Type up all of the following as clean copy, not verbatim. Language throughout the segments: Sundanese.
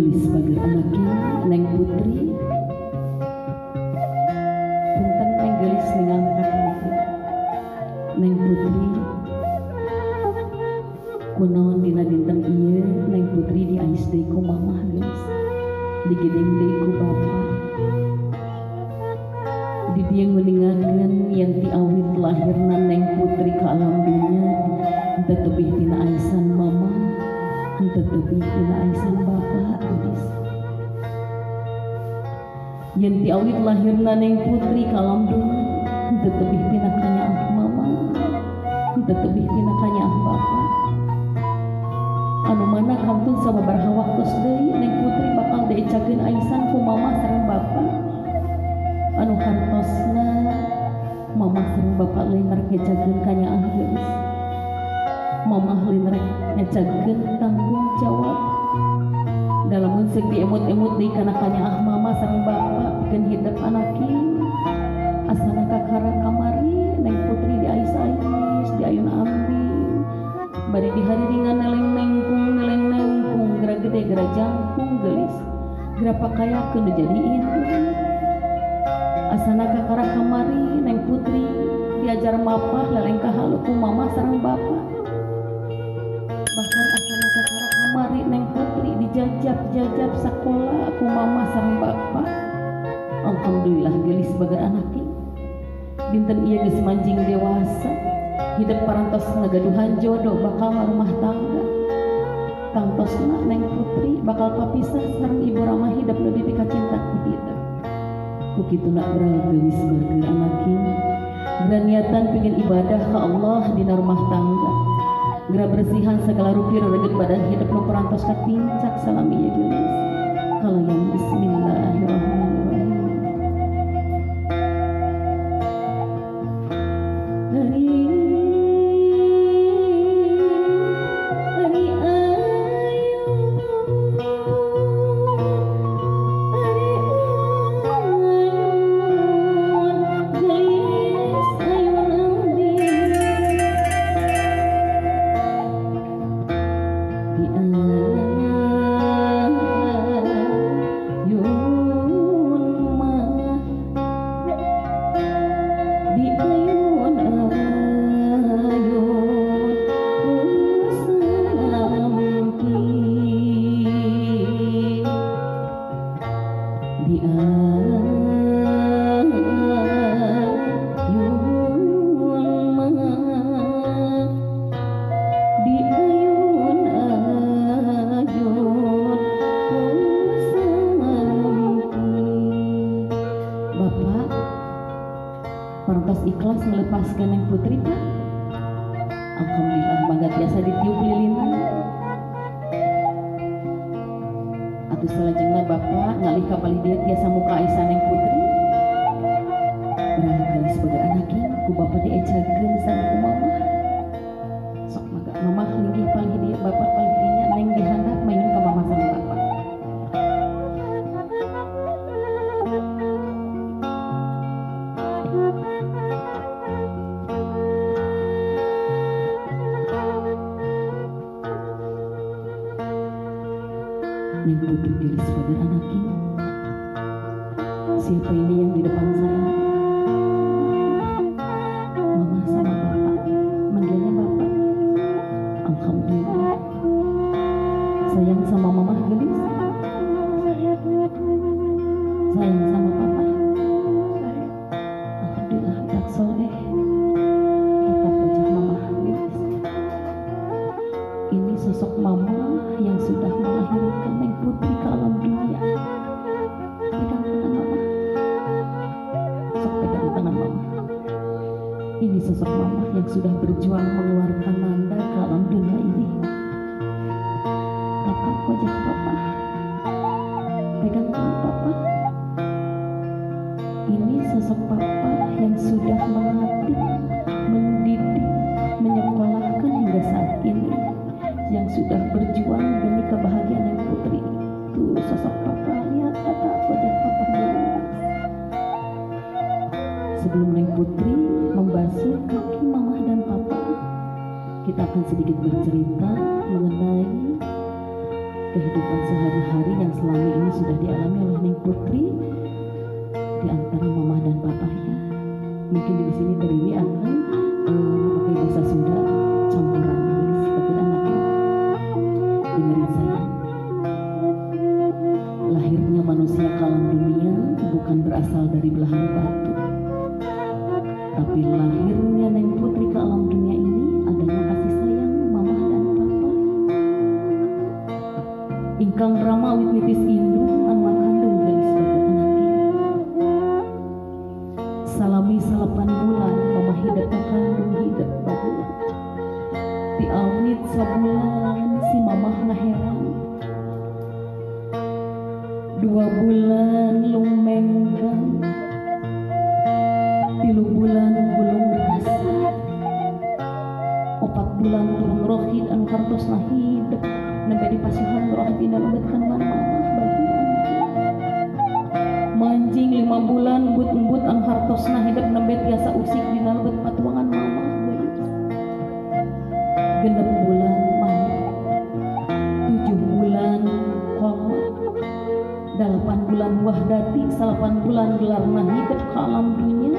Geulis bager anaki Neng Putri. Punten Neng geulis ningangkat Neng Putri. Kunaon dina dinten ieu Neng Putri diais deui ku mamah geulis. Digedeng deui ku bapa. Di dieu nguningakeun yen ti awit lahirna Neng Putri ka alam dunya henteu tebih tina aisan mama, henteu tebih tina aisan bapa geulis. Yen ti awit lahirna Neng Putri ka alam dunya henteu tebih tina kanyaah mama, henteu tebih tina kanyaah bapa. Anu mana kantun sababaraha waktos deui Neng Putri bakal diecakeun aisan ku mama sareng bapa. Anu hartosna mama sareng bapa lain rek ngecakeun kanyaah geulis. Mama lain rek ngecakeun tanggung jawab. Dalamun seuk diemut-emut deui kana kanyaah mama sareng bapa pikeun hidep anaki. Asana kakara kamari Neng Putri diais-ais, diayun ambing. Bari dihariringan neleng nengkung, geura gede geura jangkung geulis. Geura pakayakeun nu jadi indung. Asana kakara kamari Neng Putri diajar mapah lelengkah halu ku mama sareng bapa. Bahkan asana kakara kamari Neng Putri dijajab-jajab sakola ku mama sareng bapa. Alhamdulillah geulis bager anaki. Dinten ieu geus manjing dewasa, hidep parantos ngagaduhan jodoh bakal ngarumah tangga. Tangtosna Neng Putri bakal papisah sareng ibu ramah hidep nu dipikacinta ku hidep. Ku kituna beral geulis bager anaki. Geura niatan pingin ibadah ka Allah dina rumah tangga. Geura bersihan segala rupi rereget badan hidep nu parantos katincak salami ieu geulis. Kalayan bismillahirrahmanirrahim. Ikhlas melepaskan Neng Putri Pak. Alhamdulillah bangga biasa ditiup lilinan. Atuh salajengna bapak ngalih ka palih dieu tiasa muka aisan Neng Putri. Barangkali sebagai anaki ku bapak diecakeun sareng ku mamah. Sok mangga mamah linggih palih dieu, bapak palih dinya, Neng dihandap mayun ka mamah sareng bapak. Neng Putri diri sebagai anaki. Siapa ini yang di depan saya? Mama sama bapak. Manggilnya bapak. Alhamdulillah. Sayang sama mama gelis. Sayang sama papa. Alhamdulillah budak soleh. Tetap wajah mama gelis. Ini sosok mama yang sudah melahirkan Neng Putri ke alam dunia. Pegang tangan mama. Sok pegang tangan mama. Ini sosok mama yang sudah berjuang mengeluarkan Nanda ke alam dunia ini. Tatap wajah papa. Pegang tangan papa. Ini sosok papa yang sudah melatih, mendidik, menyekolahkan hingga saat ini, yang sudah berjuang demi kebahagiaan Neng Putri. Tuh sosok papa, lihat tatap wajah papa gelis. Sebelum Neng Putri membasuh kaki mama dan papa, kita akan sedikit bercerita mengenai kehidupan sehari-hari yang selama ini sudah dialami oleh Neng Putri di antara mama dan papahnya. Mungkin di sini Dewi akan memakai bahasa Sunda campuran seperti anaknya. Dengerin saya. Lahirnya manusia ke alam dunia bukan berasal dari belahan batu, tapi lahirnya Neng Putri ke alam dunia ini adanya kasih sayang mama dan papa. Ingkang rama awit nitis indung anu kandung geulis baget anake. Salami 8 bulan mama hidep kandung hidep bageula. Ti awit sabulan si mamah ngaherang. 2 bulan lumenggang, 3 bulan gulung rasa, 4 bulan turun rohid anu hartosna hidep nembe di pasihan rohid dina lebet kandungan mamah bageula. Manjing 5 bulan embut-embut anu hartosna hidep nembe tiasa usik dina lebet patuangan mamah geulis. 6 bulan manuk, 7 bulan kolot, 8 bulan wahdati, 8 bulan gelarna hidep ka alam dunya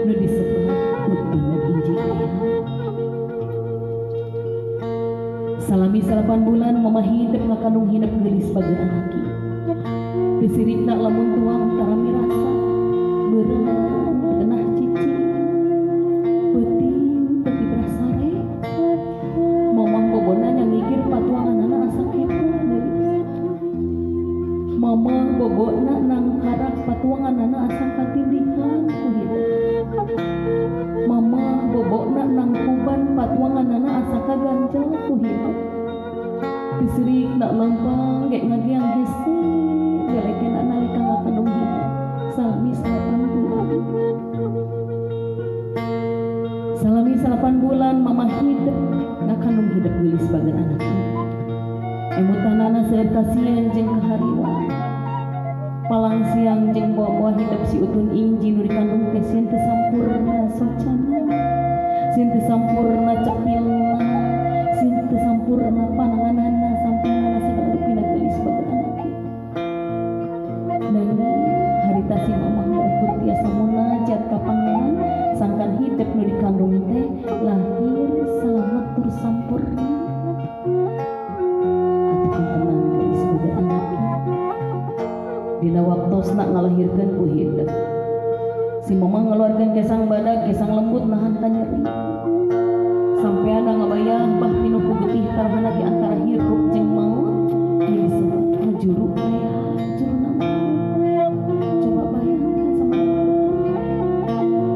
nu disebut Utun Inji. Salami 8 bulan mama hidep ngakandung hidep geulis bageun anaki. Teu siripna lamun tuang tara mirasa, beureum teu cici, peuting teu tibrasare. Mamah bobona nyangigir patuanganana asa kepo geulis. Mama bobona nangkarak patuanganana asa katindihan ku hidep. Mama bobona nangkuban patuanganana asa kaganjel ku hidep. Teu sirikna lempang ge ngageang hese gelekena nalika ngakandung hidep. Salami 8 bulan. Salami 8 bulan mama hidep ngakandung hidep geulis bageun anakna. Emutanana seueur kasieun jeung kahariwang. Palang siang jeung boa-boa hidep si Utun Inji nu dikandung teh sieun teu sampurna socana, sieun teu sampurna cepilna, sieun teu sampurna pananganana sampeanana sagala rupina geulis bageun anake. Nanging harita si mamah ukur tiasa munajat ka Pangeran sangkan hidep nu dikandung teh lahir selamat tur sampurna. Atuh tenang geulis bageun anake. Dina waktosna ngalahirkeun ku hidep. Si mamah ngaluarkeun kesang badag, kesang lembut nahan kanyeri. Sampeana ngabayang bah pinuh ku getih taruhana di antara hirup jeung maut. Ieu disebut ngajuru aya juruna maut. Coba bayangkan sama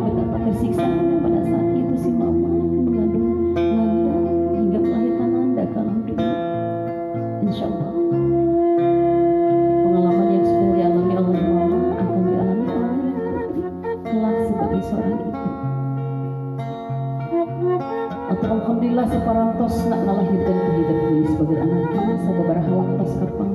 betapa tersiksaannya pada saat itu si mama mengandung Nanda hingga melahirkan Nanda ke alam dunia. Insya Allah pengalaman yang sudah dialami oleh mama akan dialami oleh Neng Putri kelak sebagai seorang ibu. Atau alhamdulillah separantos nak ngalahirkan hidup sebagai anak sababaraha waktos karpang.